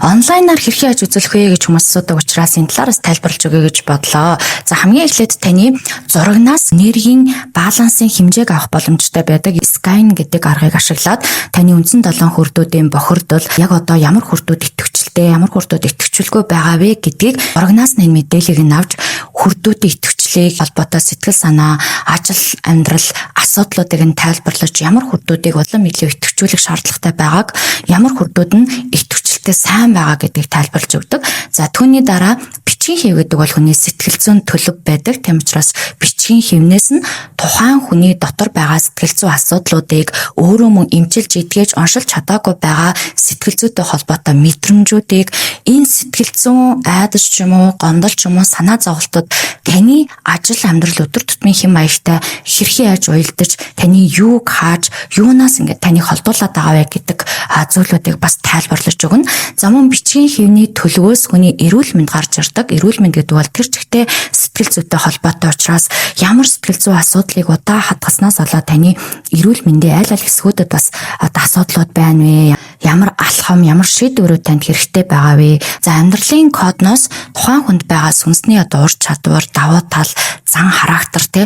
Онлайнаар хэрхэн яаж үзүүлэх вэ гэж хүмүүс асуудаг учраас энэ талаараас тайлбарлаж өгье гэж бодлоо. За, хамгийн эхлээд таны зурагнаас энергийн балансын хэмжээг авах боломжтой байдаг. Scan гэдэг аргыг ашиглаад таны үндсэн 7 хүрдүүдийн бохирдол, яг одоо ямар хүрдүүд идэвхжэлтэй, ямар хүрдүүд идэвхжүүлгүй байгаа вэ гэдгийг зурагнаас нь мэдээллийг нь авч, хүрдүүдийн идэвхжлийг холбоотой сэтгэл санаа, ажил, амьдрал асуудлуудыг нь тайлбарлаж, ямар хүрдүүдийг улам илүү идэвхжүүлэх шаардлагатай байгааг, ямар хүрдүүд нь идэвхжлэлтэй сайн байгаа гэдгийг тайлбарлаж өгдөг. За, түүний дараа бичгийн хэв гэдэг бол хүний сэтгэл зүйн төлөв байдаг. Тийм учраас бичгийн хэвнээс нь тухайн хүний дотор байгаа сэтгэл зүйн асуудлуудыг, өөрөө мөн эмчилж, эдгэж, оншилж чадаагүй байгаа сэтгэл зүйтэй холбоотой мэдрэмжүүдийг, энэ сэтгэл зүйн айдас ч юм уу, гомдол ч юм уу, санаа зовлтууд таны ажил, амьдрал, өдөр тутмын хэм маягтай хэрхэн яаж уялдаж, таны юуг хааж, юунаас ингээд таныг холдуулаад байгаа вэ гэдэг зүйлүүдийг бас тайлбарлаж өгнө. За, мөн бичгийн хэвний төлөвөөс хүний эрүүл мэнд гарч ирдэг. Эрүүл мэнд гэдэг бол тэр чигтээ сэтгэл зүйтэй холбоотой учраас ямар сэтгэл зүйн асуудлыг удаа хадгаснаас болоод таны эрүүл мэндийн аль аль хэсгүүдэд бас асуудлууд байна вэ? Ямар алхам, ямар шийдвэрүүд танд хэрэгтэй байгаа вэ? За, амьдралын кодноос тухайн хүнд байгаа сүнсний одоо ур чадвар, давуу тал, зан характер, те,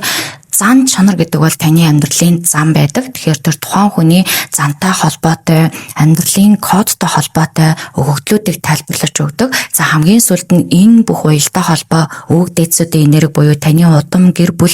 зан чанар гэдэг бол таны амьдралын зам байдаг. Тэгэхээр тэр тухайн хүний зантай холбоотой, амьдралын кодтой холбоотой өгөгдлүүдийг тайлбарлаж өгдөг. За, хамгийн сүүлд нь энэ бүх уялдаа холбоо өвөг дээдсүүдийн энерги буюу таны удам, гэр бүл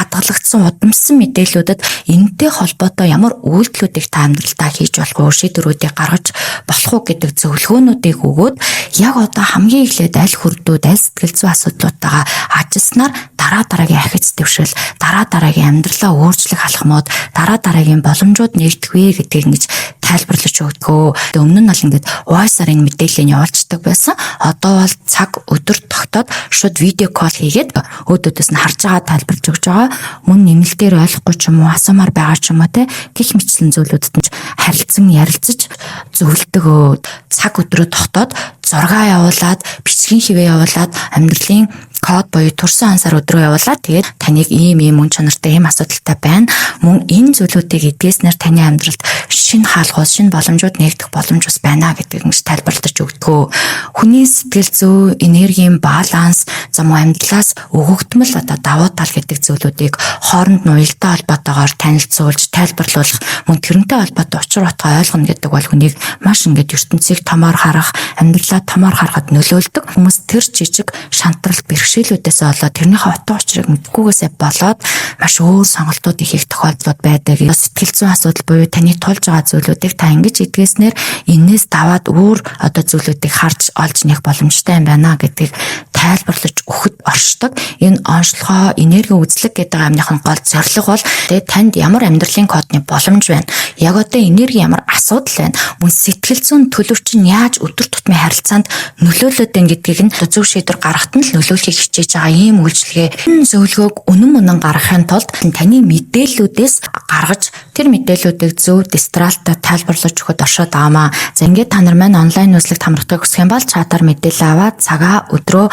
хадгалагдсан удамсан мэдээллүүдэд энэтэй холбоотой ямар үйлдэлүүдийг та амьдралдаа хийж болох уу, шийдвэрүүдийг гаргаж болох уу гэдэг зөвлөгөөнүүдийг өгөөд, яг одоо хамгийн эхлээд аль хүрдүүд, аль сэтгэл зүйн асуудлуудтайгаа ажилласнаар дараа дараагийн ахиц дэвшил, дараа дараагийн амьдралаа өөрчлөх алхмууд, дараа дараагийн боломжууд нээгдэх вэ гэдгийг ингэж тайлбарлаж өгдөг. Өмнө нь бол ингээд voice-аар энэ мэдээллийг явуулцдаг байсан. Одоо бол цаг өдөр тогтоод шууд видео call хийгээд өөдөөдөөс нь харж байгаа, тайлбарлаж өгч байгаа. Мөн нэмэлтээр ойлгохгүй ч юм уу, асуумаар байгаа ч юм уу, те, гэх мэтчилэн зүйлүүдэд нь харилцан ярилцаж зөвлөдөг. Цаг өдрөө тогтоод, зургаа явуулаад, бичгийн хэвээ явуулаад, амьдралын код буюу төрсөн он, сар, өдрөө явуулаад, тэгээд таныг ийм ийм мөн чанартай, ийм асуудалтай байна. Мөн энэ зүйлүүдийг эдгээснээр таны амьдралд шинэ хаалгууд, шинэ боломжууд нээгдэх боломж бас байна гэдгийг ингэж тайлбарлаж өгдөг. Хүний сэтгэл зүй, энергийн баланс, за мөн амьдралаас өгөгдмөл одоо давуу тал гэдэг зүйлүүдийг хооронд нь уялдаа холбоотойгоор танилцуулж, тайлбарлуулах, мөн тэрнтэй холбоотой учир утгаа ойлгоно гэдэг бол хүнийг маш ингээд ертөнцийг томоор харах, амьдралаа томоор харахад нөлөөлдөг. Хүмүүс тэр жижиг шантрал, бэрхшээлүүдээс болоод, тэрнийхээ утга учирыг мэдэхгүйгээсээ болоод маш өөр сонголтууд хийх тохиолдлууд байдаг. Сэтгэл зүйн асуудал буюу таны тулж байгаа зүйлүүдийг та ингэж эдгээснээр энээс даваад өөр одоо зүйлүүдийг харж олж нээх боломжтой юм байна гэдгийг тайлбарлаж өгөхөд оршдог. Энэ онцлогоо энерги үзлэг гэдэг амных нь гол зорилго бол тэгээ танд ямар амьдралын кодны боломж байна. Яг одоо энерги ямар асуудал байна. Мөн сэтгэл зүйн төлөв чинь яаж өдөр тутмын харилцаанд нөлөөлөд байна гэдгийг нь зөв шийдвэр гаргахад нь л нөлөөлөхийг хичээж байгаа ийм үйлчилгээ. Энэ зөвлөгөөг үнэн мөнэн гаргахын тулд таны мэдээллүүдээс гаргаж, тэр мэдээллүүдийг зөв дистралтай тайлбарлаж өгөхөд оршоод байгаамаа. За, ингээд та нар маань онлайн үзлэгт хамрагдахыг хүсэх юм бол чатаар мэдээлэл аваад цагаа, өдрөө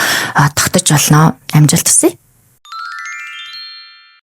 тогтож болно. Амжилт хүсье.